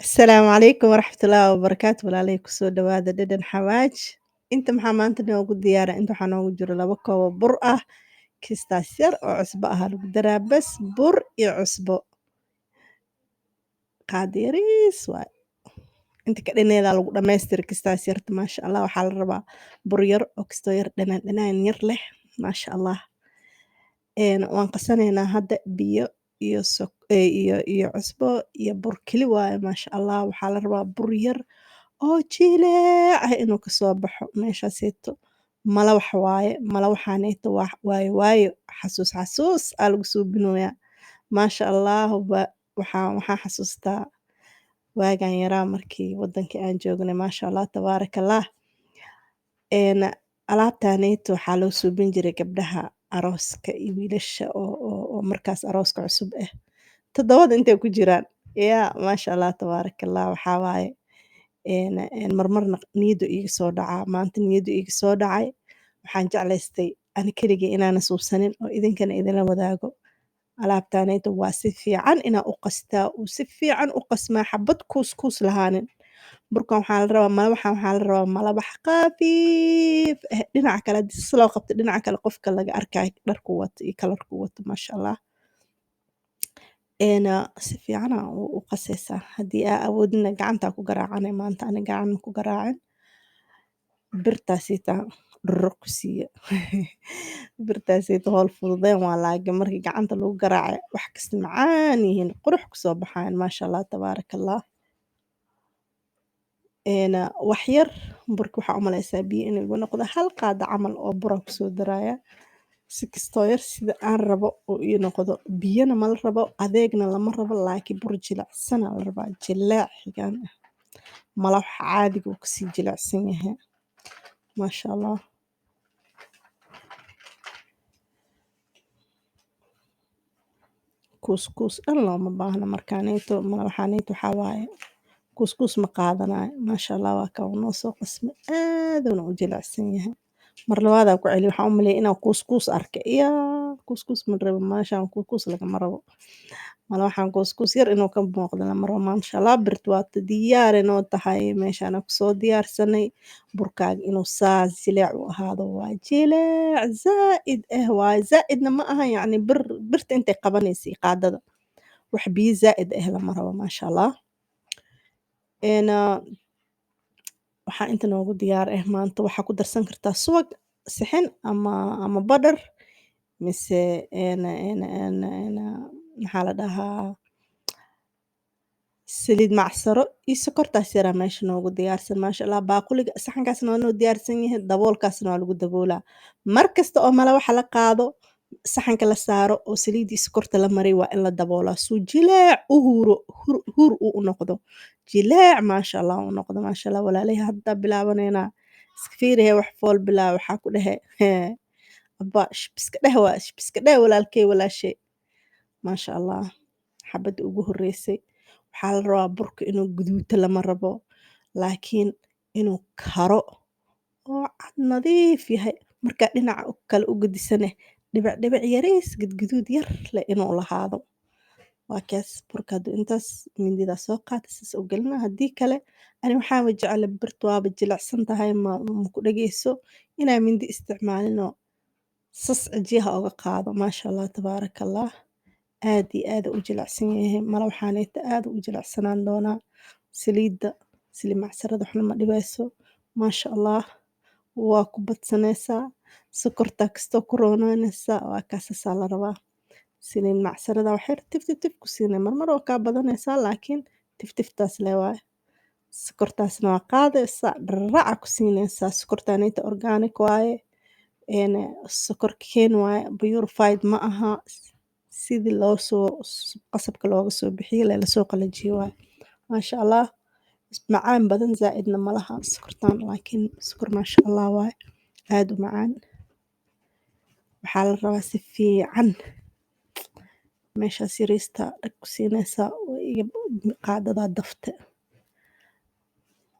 Asalaamu calaykum waraxmatullaahi wabarakaatu. Walaalay, kusoo dhawaada Dhadhan Xawaaj. Inta maxaa maanta noogu diyaara? Inta waxaa noogu jiro 2 koob oo bur ah, kistaas yar oo cusbo ah lagu daraa. Bas, bur iyo cusbo, qaad yariis waay. Inta ka dhineedaa lagu dhamaystira kistaas yarta. Maasha Allah, waxaa la rabaa bur yar oo kistoo yar dhanaan dhanaan yar leh. Maasha Allah, waan qasanaynaa hadda. Biyo iyo iyo cusbo iyo bur keli waaye. Maasha Allah, waxaa la rabaa bur yar oo jileec ah inuu kasoo baxo meeshaaseeto. Malawax waaye. Malawaxaaneeto waa waayo waayo, xasuus xasuus aa lagu suubinoyaa. Maasha Allah, waxaan xasuustaa waagaan yaraa, markii wadankii aan joognay. Maasha Allah, tabaaraka Allah. Alaabtaneeto waxaa loo suubin jiray gabdhaha arooska iyo wiilasha oo markaas arooska cusub ah, 7da intay ku jiraan. Ya maasha Allah, tabaaraka Allah. Waxaa waaye een een marmarna niyaddu iiga soo dhacaa. Maanta niyaddu iiga soo dhacay, waxaan jeclaystay ani keligay inaana suubsanin oo idinkana idinla wadaago. Alaabtaneeto waa si fiican inaa u qastaa, uu si fiican u qasmaa, xabad kuus kuus lahaanin. Burkan waxaa la rabaa, malawaxan waxaa la rabaa malawax khafiif ah. Dhinaca kale haddii si loo qabto, dhinaca kale qofka laga arkayo dharku wato iyo kalarku wato. Maasha Allah, si fiican aa u qasaysaa. Haddii aa awoodina, gacantaa ku garaacane. Maanta ani gacan ma ku garaacin, birtaasiitaa dhurur ku siiya. Birtaaseyto howl fududeen waa, laakiin markii gacanta lagu garaaco wax kasta macaan yihiin, qurux kusoo baxayan. Maasha Allah, tabaaraka Allah. Wax yar burka waxaa u maleysaa biyo inuu igu noqdo. Hal qaado camal oo bura kusoo daraaya, si kastoo yar sida aan rabo uu ii noqdo. Biyana ma la rabo, adeegna lama rabo, laakiin bur jilicsan aa la rabaa, jileec xigaan ah. Malawaxa caadiga uu kasii jilicsan yahay. Maasha Allah, kuus kuus dhan looma baahna markaaneyto. Malawaxaaneyto waxaa waaye kuus kuus ma qaadanayo. Maasha Allah, waa kan noo soo qasmay, aaduna u jilicsan yahay. Mar labaadaa ku celiya. Waxaan u maleeyay inaan kuus kuus arkay. Yaa, kuus kuus ma rabo maashaan, kuus kuus lagama rabo. Malawaxaan kuus kuus yar inuu ka muuqdo lama rabo. Maasha Allah, birtu waata diyaar inoo tahay. Meeshaana kusoo diyaarsanay. Burkaaga inuu saas jileec u ahaado waa jileec zaa'id ah waaye, zaa'idna ma aha, yacni bir birta intay qabanaysa iyo qaadada. Wax biyo zaa'id ah lama rabo. Maasha Allah, waxaa inta noogu diyaar ah maanta. Waxaa ku darsan kartaa subag, sixin ama badhar mise een een een een maxaa la dhahaa, saliid macsaro iyo sokortaas yaraa meesha noogu diyaarsan. Maasha Allah, baaquliga saxankaasna waa noo diyaarsan yahay, daboolkaasna waa lagu daboolaa. Mar kasta oo malawaxa la qaado, saxanka la saaro oo saliidii sokorta la mariyo, waa in la daboolaa suu jileec u huuro, huur uu u noqdo, jileec maasha Allah u noqdo. Maasha Allah, walaalay, hadda bilaabaneynaa. Iska fiirihe, wax fool bilaab. Waxaa ku dhehe abba shbiska dheh, waa shbiska dheh, walaalkey, walaashay. Maasha Allah, xabadda ugu horreysay. Waxaa la rabaa burka inuu guduuto lama rabo, laakiin inuu karo oo cad nadiif yahay. Markaa dhinaca kale u gedisane, dhibic dhibic yariis gadgaduud yar leh inuu lahaado. Waa kaas burka. Hadduu intaas mindidaa soo qaata, saas u gelina. Haddii kale, ani waxaaba jecla birtu, waaba jilicsan tahay, ma ku dhageyso inaa mindi isticmaalinoo sas cijiyaha oga qaado. Maasha Allah, tabaaraka Allah, aad iyo aad u jilicsan yahay malawaxaaneeta, aad u jilicsanaan doonaa. Saliidda, saliid macsarada waxna ma dhibayso. Maasha Allah, waa ku badsanaysaa, sokortaa kastoo ku roonaanaysaa. Waa kaasasaa la rabaa. Saliid macsarada wax yar tif tif tif ku siinay. Marmar waa kaa badanaysaa, laakiin tiftiftaas le waaye. Sokortaasna waa qaadaysaa, dharaca ku siinaysaa. Sokortaaneyta organic waaye, sokor keen waaye, purified ma aha. Sidii loo soo qasabka looga soo bixiyey lee lasoo qalajiyey waaye. Maasha Allah, macaan badan zaa'idna ma laha sokortaan, laakiin sokor maasha Allah waaye, aad u macaan. Waxaa la rabaa si fiican meeshaas yariista dhag ku siinaysaa iyo qaadadaa dafte.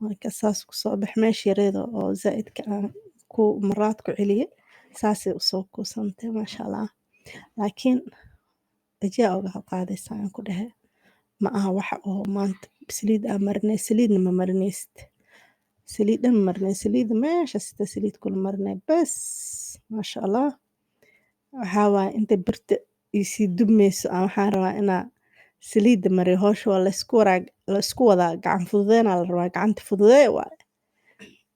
Marka saas kusoo bax meesha yareeda oo zaa'idka aan ku maraad ku celiyey, saasay usoo kuusantay. Maasha Allah, laakiin cijiyaa oga qaadaysaa aan ku dhehe. Ma aha waxa oo maanta saliid aa marinay, saliidna ma marinaysid, saliid dhan ma marinay, saliidda meesha sita saliid kula marinay bas. Maasha Allah, waxaa waaye inta birta isii dubmayso aan waxaan rabaa inaa saliidda mariyo. Howsha waa laysku waraag, laysku wadaa, gacan fududeynaa la rabaa, gacanta fududee waaye.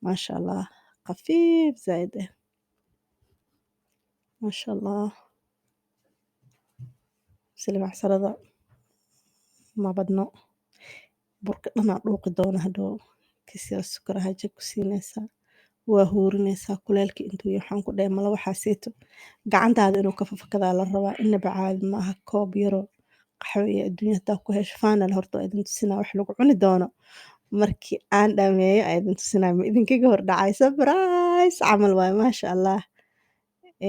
Maasha Allah, khafiif zaaid ah, maasha Allah. Saliid macsarada ma badno, burka dhanaa dhuuqi doona hadhow. Kis yar sokor ahaa jag ku siinaysaa, waa huurinaysaa kuleelka intuu yahay. Waxaan ku dhahay mala waxaaseeto gacantaada inuu ka fafakadaa la rabaa, inaba caadi ma aha. Koob yaroo qaxwo iyo adduunya hadaa ku hesho final. Horta waa idin tusinaa wax lagu cuni doono markii aan dhameeyo aa idin tusinaa, ma idinkaga hor dhacay, surprise camal waaye. Maasha Allah,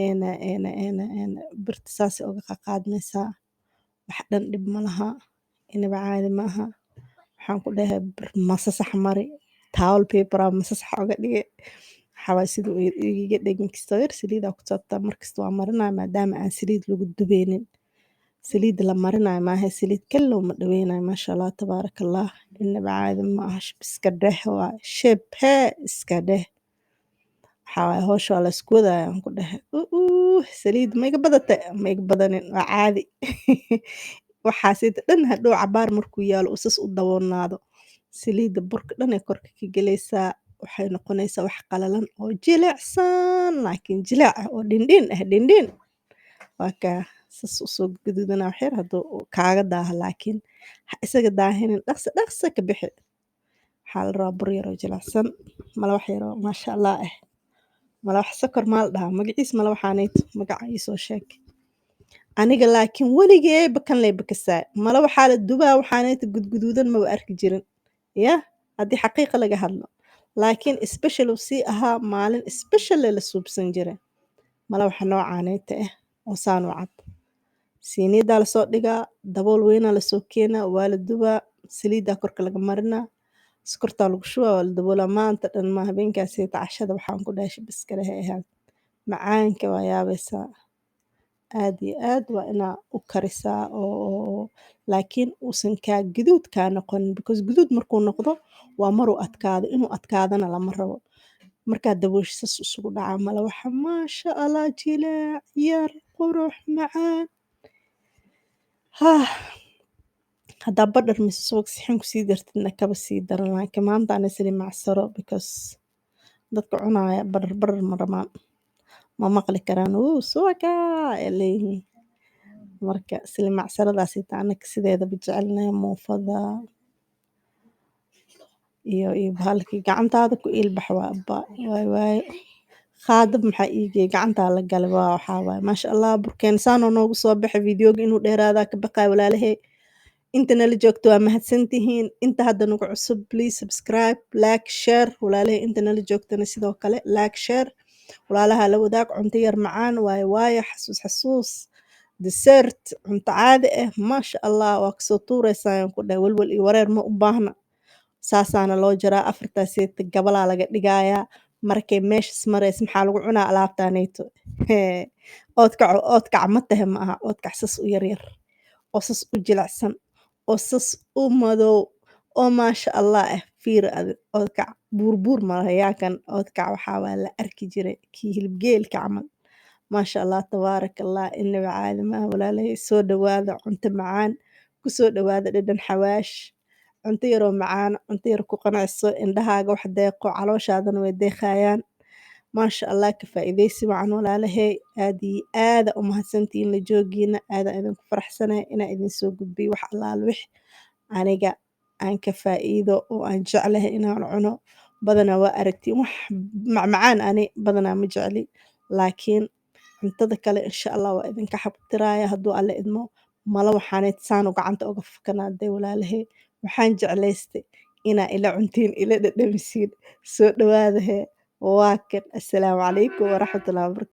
eena eena eena eena birta saasay uga qaqaadmaysaa, wax dhan dhib ma laha, inaba caadi ma aha. Waxaan ku dhahay bir masasax mari, towel paper aa masasax uga dhigay. Waxaa waaye siduu igaga dhegin, kastoo yar saliidaa ku taabtaa markasta waa marinaya, maadaama aan saliid lagu dubeynin. Saliidda la marinayo maaha, saliid kalow ma dhaweynayo. Maasha Allah, tabaaraka Allah, inaba caadi ma aha. Shib iska dheh waa shib hee iska dheh. Waxaa waaye howsha waa la isku wadaaya. Aan ku dhahay saliid ma iga badatay? Ma iga badanin, waa caadi. Waxaasita dhan hadhow cabaar markuu yaalo uu sas u daboolnaado, saliidda burka dhan ay korka ka gelaysaa. Waxay noqonaysaa wax qalalan oo jilicsan, laakiin jileec ah oo dhindhin ah, dhindhin waa kaa sas usoo gaduudana wax yar hadduu kaaga daaho, laakiin ha isaga daahinin, dhaqso dhaqso ka bixi. Waxaa la rabaa bur yaroo jilicsan, malawax yaroo maasha Allah ah, malawax sokor maa la dhahaa magaciis, malawaxaanayto magaca iisoo sheeg aniga, laakiin weligeeba kan lay bakasaay. Mala waxaa la dubaa waxaanayto gudguduudan maba arki jirin ya haddii xaqiiqa laga hadlo, laakiin special uu sii ahaa, maalin special la suubsan jiray malawaxa noocaanayta ah oo saan u cad. Siiniyadaa lasoo dhigaa, dabool weynaa lasoo keenaa, waa la dubaa, saliiddaa korka laga marinaa, sokortaa lagu shubaa, waa la daboolaa maanta dhan. Ma habeenkaasita cashada waxaan ku dhahay shib iska leh ahayd, macaanka waa yaabaysaa. Aad iyo aad waa inaa u karisaa oo laakiin uusan kaa guduud kaa noqonin, because guduud markuu noqdo waa maruu adkaado, inuu adkaadana lama rabo. Markaad daboosho sas isugu dhacaa malawaxa, maasha Allah, jileec yar, qurux, macaan. Hah, haddaa badhar mise subag sixin kusii dartidna kaba sii daran, laakiin maanta ana saliid macsaro, because dadka cunaaya badhar badhar ma rabaan, ma maqli karaan uu subaga ay leeyihiin. Marka saliid macsaradaas ita anaka sideedaba jecelnahay muufada iyo bahalkii gacantaada ku ilbax waa abba waay waaye qaadab maxaa iigeey gacantaa la galay. Waa waxaa waaye maasha Allah, burkeen saanoo noogu soo baxay. Videoga inuu dheeraadaa ka baqaay. Walaalahey inta nala joogto waa mahadsantihiin. Inta hadda nagu cusub, please subscribe, like, share. Walaalahey inta nala joogtana sidoo kale like, share, walaalaha la wadaag. Cunto yar macaan waaye waaye, xasuus xasuus, dessert, cunto caadi ah, maasha Allah. Waa kasoo tuuraysaa ayaan ku dhahay, walwal iyo wareer ma u baahna. Saasaana loo jaraa, afartaaseeta gabalaa laga dhigayaa. Markay meeshas maraysa maxaa lagu cunaa alaabtaaneyto? Oodkac, oodkac ma tahe, ma aha oodkac sas u yaryar oo sas u jilicsan oo sas u madow oo maasha Allah ah. Fiiri adi, oodkac buurbuur malaha yaa kan oodkac waxaa waa la arki jiray kii hilib geelka camal. Maasha Allah, tabaaraka Allah, inaba caadi maaha. Walaalahey, soo dhawaada, cunto macaan kusoo dhawaada, dhadhan xawaash, cunto yaroo macaan, cunto yar ku qanacso, indhahaaga wax deeqo, calooshaadana way deeqayaan. Maasha Allah, ka faa'iidaysi wacan. Walaalahey, aad iyo aada u mahadsantihiin la joogiina, aada idinku faraxsanahay inaa idin soo gudbiyo wax allaal wix aniga aan ka faa'iido oo aan jeclahay inaan cuno. Badanaa waa aragtiin wax macmacaan ani badanaa ma jecli, laakiin cuntada kale insha Allah waa idinka xabtiraaya hadduu Alle idmo. Mala waxaaneyd saanu gacanta uga fakanaaday. Walaalahey, waxaan jeclaystay inaa ila cuntiin, ila dhadhamisiin. Soo dhawaada hee, waa kan. Assalaamu calaykum waraxmatullahi wabarakatu.